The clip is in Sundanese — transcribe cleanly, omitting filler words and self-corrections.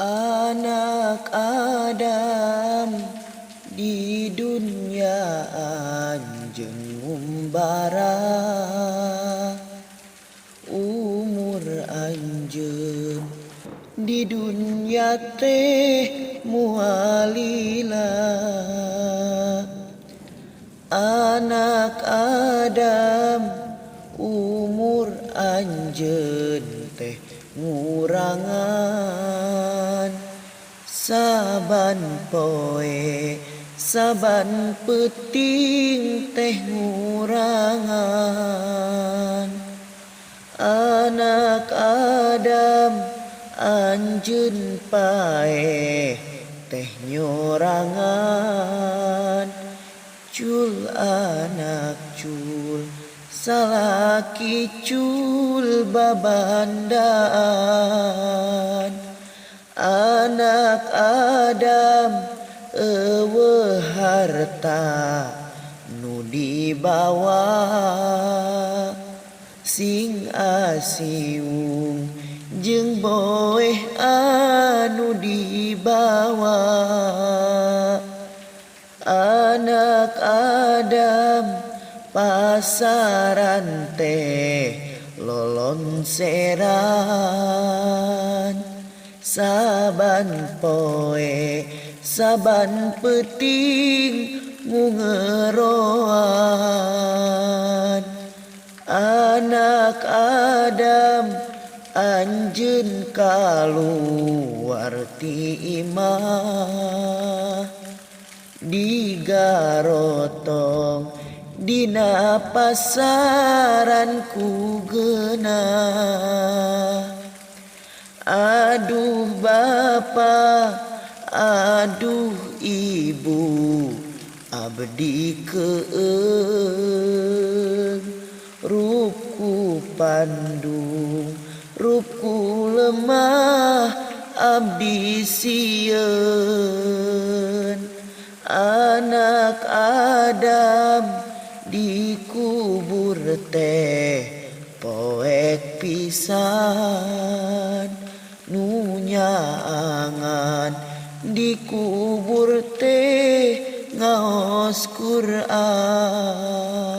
Anak Adam di dunia anjeun ngumbara, umur anjeun di dunia teh moal lila. Anak Adam, umur anjeun teh ngurangan, saban poe saban peuting teh ngurangan. Anak Adam, anjeun paeh teh nyorangan. Cul anak cul, salaki cul, babandaan. Anak Adam, euweuh harta nu dibawa, sing asiung jeung boeh anu dibawa. Anak Adam, pasaran teh lolonseran, saban poe saban peuting ngungeroan. Anak Adam, anjeun kaluar ti imah, digarotong dina pasaran ku geunah. Aduh bapa, aduh ibu, abdi keung, rupku pandung, rupku lemah, abdi sieun. Anak Adam, dikubur teh poek pisan, nu nyaangan dikubur teh ngaos Quran.